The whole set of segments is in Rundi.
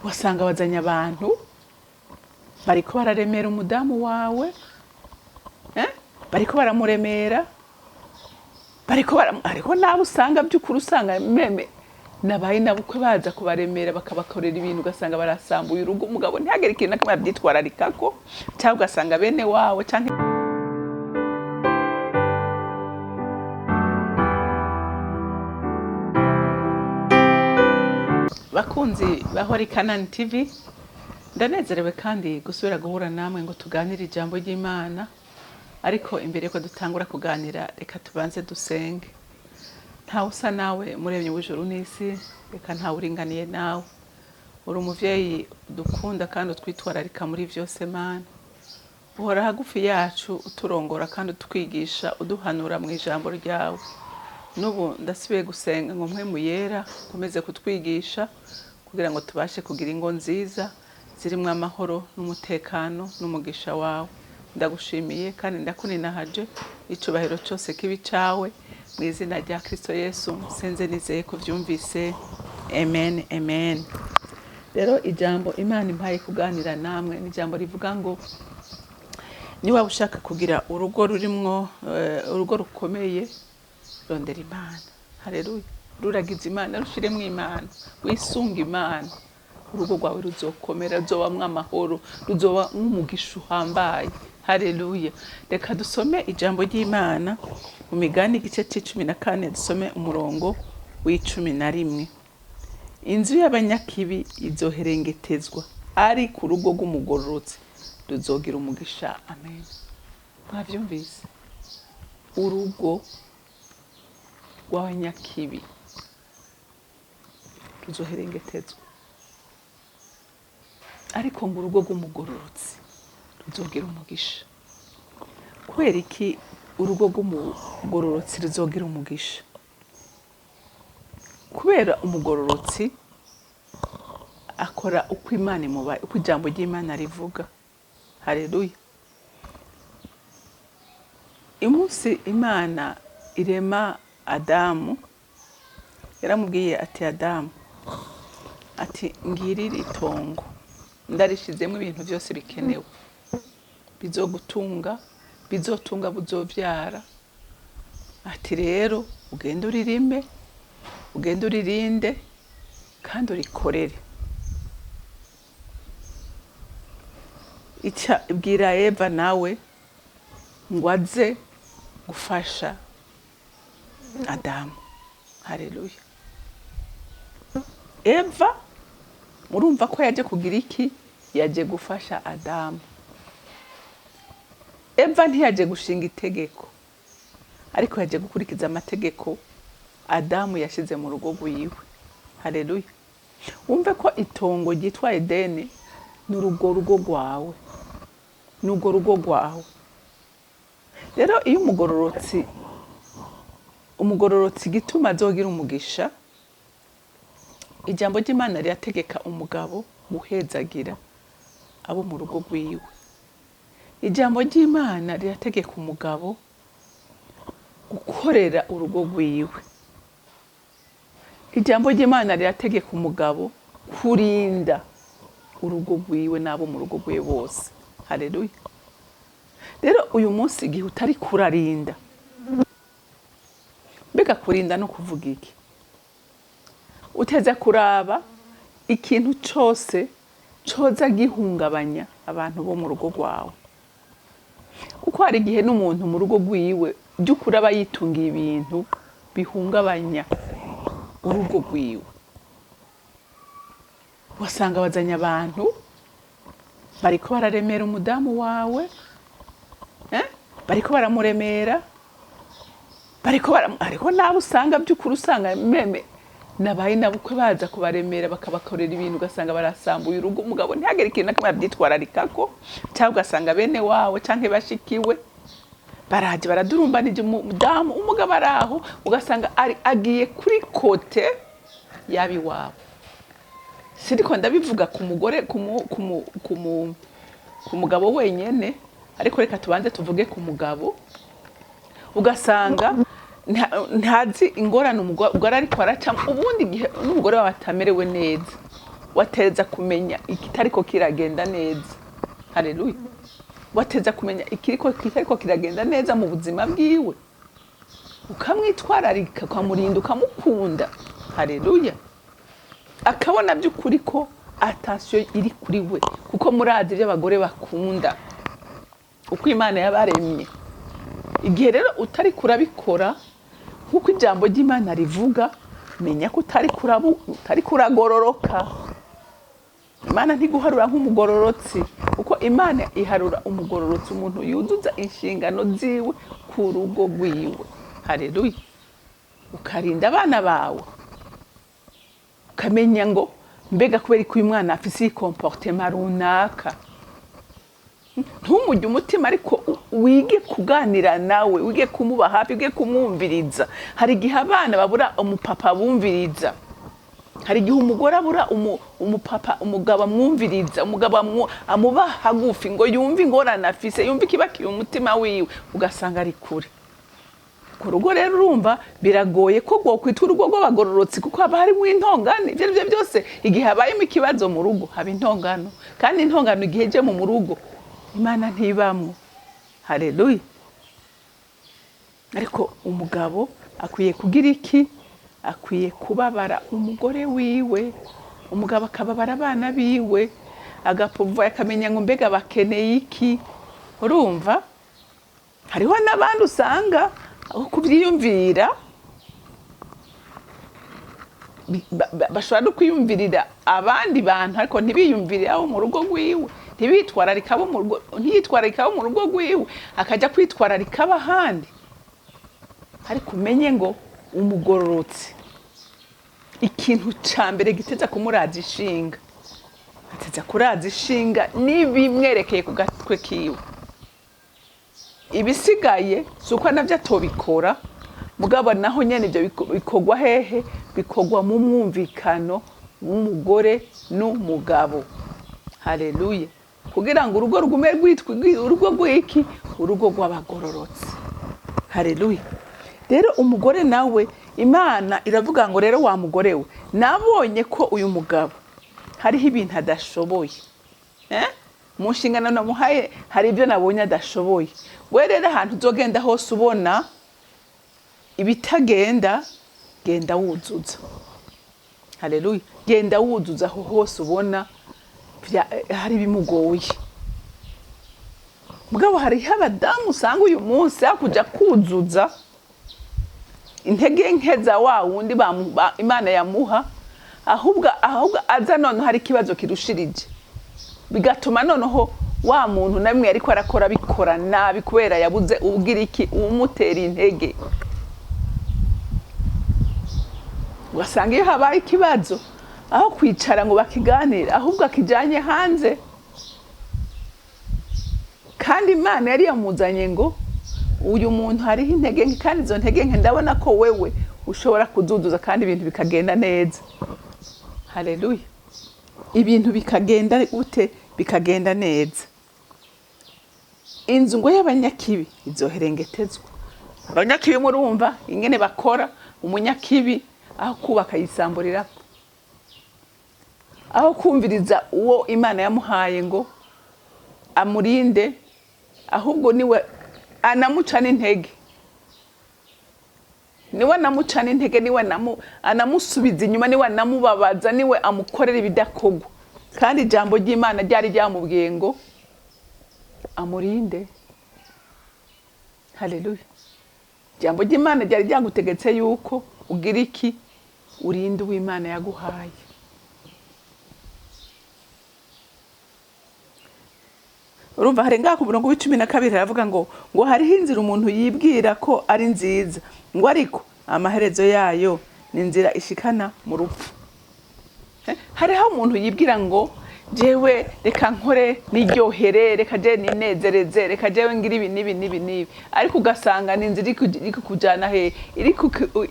Ugasanga bazanye abantu bariko bararemera umudamu wawe, bariko baramuremera, bariko ariko nabo usanga by'ukuri usanga même nabaye nabukwe baza kubaremera, bakabakorera ibintu, ugasanga barasambuye urugo, umugabo ntihagire ikintu na kimwe abyitwararikako, cyangwa ugasanga bene wawe canke bakunzi ba Holy Canaan TV. Ndanezerewe kandi gusubira guhura namwe ngo tuganire ijambo ry'Imana. Ariko imbere yuko dutangura kuganira, reka tubanze dusenge. Ntawe usa nawe, muremyi w'ijuru n'isi, reka ntawe uringaniye nawe. Uri umuvyeyi dukunda kandi utwitwararika muri vyose. Mana, uhora hagufi yacu, uturongora kandi utwigisha, uduhanura mu ijambo ryawe. N'ubu ndasubiye gusenga ngo Mpwemu Yera ukomeze kutwigisha kugira ngo tubashe kugira ingo nziza zirimwo amahoro n'umutekano n'umugisha wawe. Ndagushimiye kandi ndakuninahaje, icubahiro cyose kibi cawe, mu izina rya Kristo Yesu senze nizeye ko vyumvise. Amen, amen. Rero ijambo Imana impaye kuganira namwe ni ijambo rivuga ngo niba ushaka kugira urugo rurimwo urugo rukomeye, rondera Imana. Haleluya! Ruragiza Imana, rushiremwo Imana, wisunga Imana, urugo rwawe ruzokomera, ruzobamwo amahoro, ruzoba nk'umugisha uhambaye. Haleluya! Reka dusome ijambo ry'Imana mu Migani igice c'icumi na kane, dusome umurongo w'icumi na rimwe. Inzu y'abanyakibi izoherengetezwa, ariko urugo rw'umugororotsi ruzogira umugisha. Amen. Mwavyumvise? Urugo rw'abanyakibi ruzoherengetezwa, ariko ngo urugo rw'umugororotsi ruzogira umugisha. Kubera iki urugo rw'umugororotsi ruzogira umugisha? Kubera umugororotsi akora uko Imana imuba, uko ijambo ry'Imana rivuga. Haleluya! Umunsi Imana irema Adamu, yaramubwiye ati: "Adamu," ati, "ngirira itongo, ndarishizemo ibintu byose bikenewe bizogutunga, bizotunga buzovyara." Ati: "Rero ugende uririme, ugende uririnde kandi urikorere." Ica ibwira Eva nawe ngo aze gufasha Adamu. Haleluya! Eva murumva ko yaje kugira iki? Yaje gufasha Adamu. Eva ntiyaje gushinga itegeko, ariko yaje gukurikiza amategeko Adamu yashize mu rugo rwiwe. Haleluya! Wumve ko itongo ryitwa Edeni ni urugo, rugo rwawe, ni urwo rugo rwawe. Rero iyo umugororotsi igituma azogira umugisha, ijambo ry'Imana rirategeka umugabo guhezagira abo mu rugo rwiwe. Ijambo ry'Imana rirategeka umugabo gukorera urugo rwiwe. Ijambo ry'Imana rirategeka umugabo kurinda urugo rwiwe n'abo mu rugo rwiwe bose. Haleluya! Rero uyu munsi igihe utari kurarinda, mbega kurinda no kuvuga iki? Uteze kuraba ikintu cose coza gihungabanya abantu bo mu rugo rwawe, kuko hari igihe n'umuntu mu rugo rwiwe by'ukuri aba yitungiye ibintu bihungabanya urugo rwiwe. Wasanga bazanye abantu bariko bararemera umudamu wawe, bariko baramuremera, bariko ariko nabo usanga by'ukuri usanga même nabaye nabukwe baza kubaremera, bakabakorera ibintu, ugasanga barasambuye urugo, umugabo ntihagire ikintu na kimwe abyitwararikako, cyangwa ugasanga bene wawe canke bashikiwe baraje baradurumbanije umudamu, umugabo ari aho, ugasanga agiye kuri côté y'abiwabo. Siriko ndabivuga ku mugore, ku mugabo wenyene, ariko reka tubanze tuvuge ku mugabo. Ugasanga ntazi ingorane umugore ariko aracamo. Ubundi igihe n'umugore wawe atamerewe neza. Wateza kumenya ikitariko kiragenda neza. Haleluya. Wateza kumenya ikiriko kitariko kiragenda neza mu buzima bwiwe, ukamwitwararika, ukamurinda, ukamukunda. Haleluya. Akabona by'ukuri ko attention iri kuri we, kuko murazi ibyo abagore bakunda, uko Imana yabaremye. Igihe rero utari kurabikora nk'uko ijambo ry'Imana rivuga, menya ko utari kuragororoka. Imana ntiguharura nk'umugororotsi, kuko Imana iharura umugororotsi umuntu yuzuza inshingano ziwe ku rugo rwiwe. Haleluya. Ukarinda abana bawe, ukamenya ngo mbega kubera ko uyu mwana afise iyi comportement runaka, ntumujye umutima, ariko wige kuganira nawe, wige kumuba hafi, wige kumwumviriza. Hari igihe abana babura umupapa bumviriza, hari igihe umugore abura umupapa, umugabo amwumviriza, umugabo amuba hagufi ngo yumve ingorane afise, yumve ikibakiye umutima wiwe, ugasanga ari kure. Ku rugo rero urumva biragoye ko rwokwitwa urugo rw'abagororotsi, kuko haba harimo intongane. Ibyo ari byo byose, igihe habayemo ikibazo mu rugo haba intongano, kandi intongano igihe ije mu rugo, Imana ntibamwo. Haleluya. Ariko umugabo akwiye kugira iki? Akwiye kubabara umugore wiwe, umugabo akababara abana biwe, agapuva akamenya ngo mbega bakeneye iki. Urumva hariho n'abandi usanga aho kubyiyumvira bashobora no kwiyumvirira abandi bantu, ariko ntibiyumvirire abo mu rugo rwiwe, ntibitwararika abo mu rugo, ntiyitwararika abo mu rugo rwiwe, akajya kwitwararika ab'ahandi. Ariko umenye ngo umugororotsi, ikintu ca mbere giteza kumuraza ishinga, ateza kuraza ishinga n'ibimwerekeye ku gatwe kiwe. Ibisigaye si uko navyo atobikora, mugabo naho nyene ivyo bikorwa hehe? Bikorwa mu mwumvikano w'umugore n'umugabo. Haleluya. Kugira ngo urugo rugume rwitwa urugo rw'iki? Urugo rw'abagororotsi. Haleluya. Rero umugore nawe, Imana iravuga ngo rero wa mugore we, nabonye ko uyu mugabo hariho ibintu adashoboye. Mu nshingano namuhaye hari ibyo nabonye adashoboye. We rero ahantu uzogenda hose ubona ibitagenda, genda wuzuza. Haleluya. Genda wuzuza aho hose ubona hari bimugoye. Mugabo hariho abadamu usanga uyu munsi hakuja kuzuza intege nke za wa wundi Imana yamuha, ahubwo aza noneho hari ikibazo kirushirije, bigatuma noneho wa muntu namwe ariko arakora bikora nabi, kubera yabuze ubugira iki, umutera intege. Ugasanga iyo habaye ikibazo, aho kwicara ngo bakiganire, ahubwo akijanye hanze. Kandi Imana yari yamuzanye ngo uyu muntu hariho intege nke, kandi izo ntege nke ndabona ko wewe ushobora kuzuzuza kandi ibintu bikagenda neza. Haleluya. Ibintu bikagenda gute? Bikagenda neza. Inzu ngo y'abanyakibi izoherengetezwa. Abanyakibi murumva ingene bakora. Umunyakibi aho kubaka yisamburirako, aho kumviriza uwo Imana yamuhaye ngo amurinde, ahubwo niwe anamuca n'intege, niwe anamuca n'intege, niwe anamusubiza inyuma, niwe anamubabaza, niwe amukorera ibidakogwa. Kandi ijambo ry'Imana ryari ryamubwiye ngo amurinde. Haleluya. Ijambo ry'Imana ryari ryagutegetse yuko ugira iki? Urinde uw'Imana yaguhaye. Urumva hari ngaha ku murongo w'icumi na kabiri haravuga ngo hariho inzira umuntu yibwira ko ari nziza, ngo ariko amaherezo yayo ni inzira ishikana mu rupfu. Hariho umuntu yibwira ngo jewe reka nkore niryohere, reka je ninezereze, reka jewe ngire ibi n'ibi n'ibi n'ibi, ariko ugasanga ni inzira iri kukujana he? Iri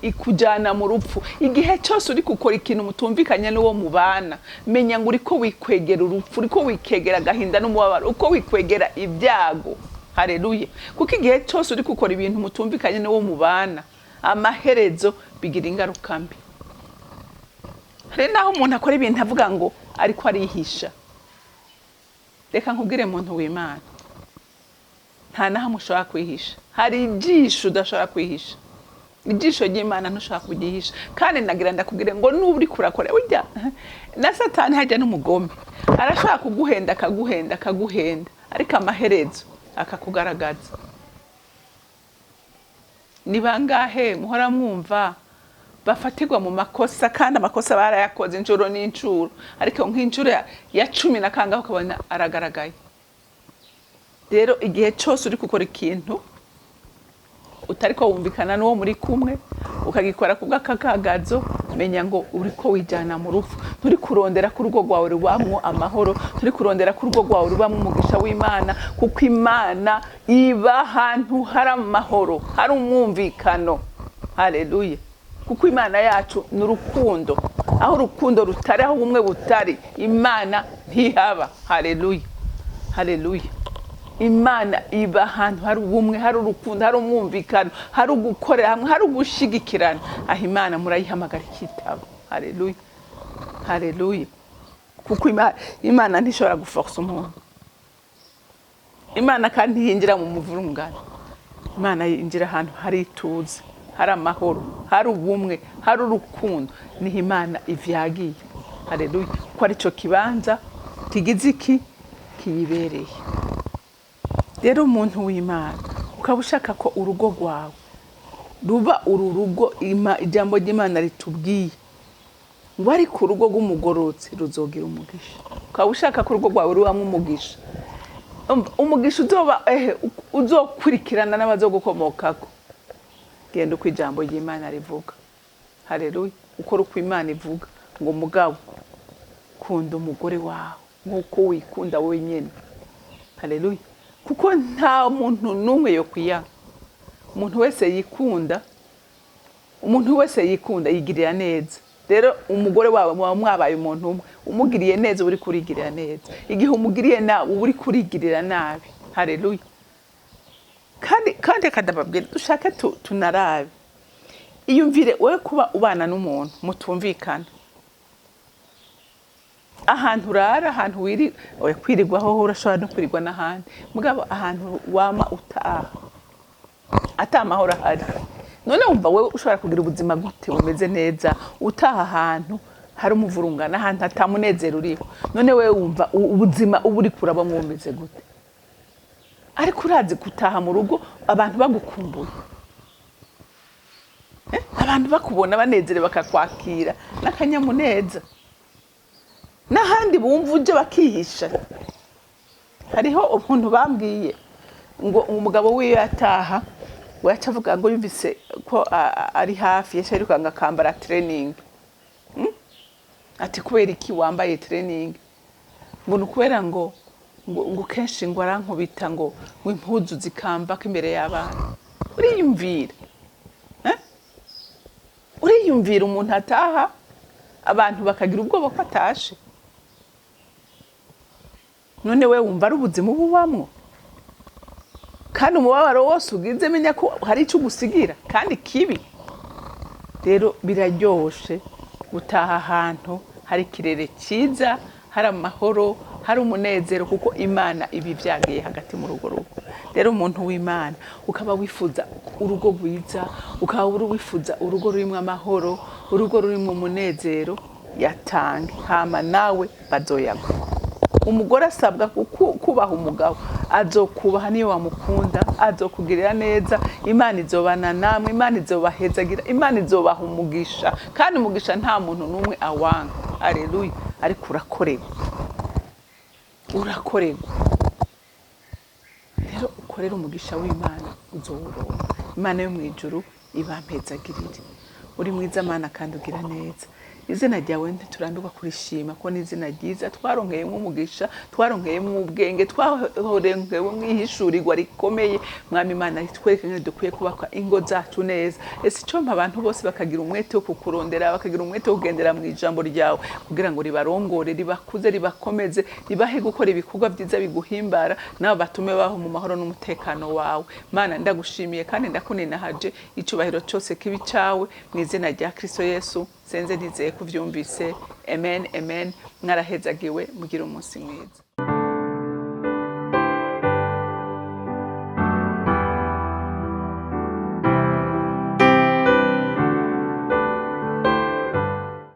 ikujana mu rupfu. Igihe cyose uri gukora ikintu mutumvikanye n'uwo mubana, menya ngo uriko wikwegera urupfu, uriko wikwegera agahinda n'umubabaro, uko wikwegera ibyago. Haleluya. Kuko igihe cyose uri gukora ibintu mutumvikanye n'uwo mubana, amaherezo bigira ingaruka mbi. Hari naho umuntu akora ibintu avuga ngo ariko arihisha. Reka nkubwire muntu w'Imana, nta na hamwe ushobora kwihisha. Hari ijisho udashobora kwihisha, ijisho ry'Imana ntushobora kuryihisha. Kandi nagira ndakubwire ngo nuba uriko urakora burya na Satani hajya n'umugome, arashobora kuguhenda akaguhenda akaguhenda, ariko amaherezo akakugaragaza. Ni bangahe muhora mwumva bafatirwa mu makosa, kandi amakosa barayakoze inshuro n'inshuro, ariko nk'inshuro ya 10 na kangahe ukabona aragaragaye. Rero igihe cyose uri gukora ikintu utariko wumvikana n'uwo muri kumwe, ukagikora kubw'akakagazo, menya ngo uriko wijyana mu rupfu. Nturi kurondera ko urugo rwawe rubamwo amahoro, nturi kurondera ko urugo rwawe rubamwo umugisha w'Imana, kuko Imana iba ahantu hari amahoro, hari umwumvikano. Haleluya! Kuko Imana yacu ni urukundo. Aho urukundo rutari, aho ubumwe butari, Imana ntihaba. Haleluya, haleluya! Imana iba ahantu hari ubumwe, hari urukundo, hari umwumvikano, hari ugukorera hamwe, hari ugushigikirana. Aho Imana murayihamagara ikitaba. Haleluya, haleluya! Kuko Imana ntishobora guforsa umuntu. Imana kandi ntiyinjira mu muvurungano. Imana yinjira ahantu hari ituze, hari amahoro, hari ubumwe, hari urukundo, niho Imana ivyagiye. Haleluya! Ko ari cyo kibanza kigize iki kiyibereye. Rero umuntu w'Imana, ukaba ushaka ko urugo rwawe ruba uru rugo ijambo ry'Imana ritubwiye ngo ariko urugo rw'umugororotsi ruzogira umugisha. Ukaba ushaka ko urugo rwawe rubamwo umugisha, umugisha uzoba uzokurikirana n'abazogukomokako, genda uko ijambo ry'Imana rivuga. Haleluya! Ukora uko Imana ivuga ngo mugabo kunda umugore wawe nk'uko wikunda wenyine. Haleluya! Kuko nta muntu n'umwe yo kwiyanga. Umuntu wese yikunda, umuntu wese yikunda yigirira neza. Rero umugore wawe muba mwabaye umuntu umwe, umugiriye neza uba uri kurigirira neza, igihe umugiriye nabi uba uri kurigirira nabi. Haleluya! Kandi akadababwira dushake tunarabe. Iyumvire wowe kuba ubana n'umuntu mutumvikana, ahantu urara, ahantu wiri, oya kwirirwaho urashobora no kwirirwa n'ahandi, mugabo ahantu wama utaha ata amahoro ahari. None wumva wewe ushobora kugira ubuzima gute bumeze neza utaha ahantu hari umuvurungano, ahantu atamunezero uriho? None wewe wumva ubuzima uba uri kurabamwo bumeze gute? Ariko urazi gutaha mu rugo abantu bagukumbuye, abantu bakubona banezerewe bakakwakira n'akanyamuneza, n'ahandi bumva uje bakihisha. Hariho umuntu bambwiye ngo umugabo wiwe yataha, we yaca avuga ngo yumvise ko ari hafi, yaca yirukanga akambara training. Ati kubera iki wambaye training? Ngo ni ukubera ngo kenshi ngo arankubita, ngo impuzu zikamvako imbere y'abana. Uriyumvira, Uriyumvira umuntu ataha abantu bakagira ubwoba ko atashe? None we wumva ari ubuzima ububamwo? Kandi umubabaro wose ugize, menya ko hari icyo ugusigira kandi kibi. Rero biraryoshe gutaha ahantu hari ikirere cyiza, hari amahoro, hari umunezero, kuko Imana iba ivyagiye hagati mu rugo rugo. Rero umuntu w'Imana, ukaba wifuza urugo rwiza, ukaba uri wifuza urugo rurimwo amahoro, urugo rurimwo umunezero, yatange hama nawe bazoyaguha. Umugore asabwa kubaha umugabo, azokubaha niyo wamukunda, azokugirira neza, Imana izobana namwe, Imana izobahezagira, Imana izobaha umugisha, kandi umugisha nta muntu n'umwe awanga. Haleluya! Ariko urakorerwa, urakorerwa. Rero ukorere umugisha w'Imana uzowuronka. Imana yo mw'ijuru ibampezagirire. Uri mwiza Mana kandi ugira neza. Izina ryawe ntiturambirwa kurishima, ko ni izina ryiza twaronkeyemo umugisha, twaronkeyemo ubwenge, twaronkeyemo ihishurirwa rikomeye. Mwami Imana, ritwereke ingene dukwiye kubaka ingo zacu neza. Ese icyo mpa abantu bose bakagira umwete wo kukurondera, bakagira umwete wo kugendera mu ijambo ryawe, kugira ngo ribarongore, ribakuze, ribakomeze, ribahe gukora ibikorwa byiza biguhimbara, nabo batume baho mu mahoro n'umutekano wawe. Mana, ndagushimiye kandi ndakuninahaje, icyubahiro cyose kibi cyawe, mu izina rya Kristo Yesu. Senze nizeye ko uvyumvise. Amen, amen. Mwarahezagiwe, mugire umunsi mwiza.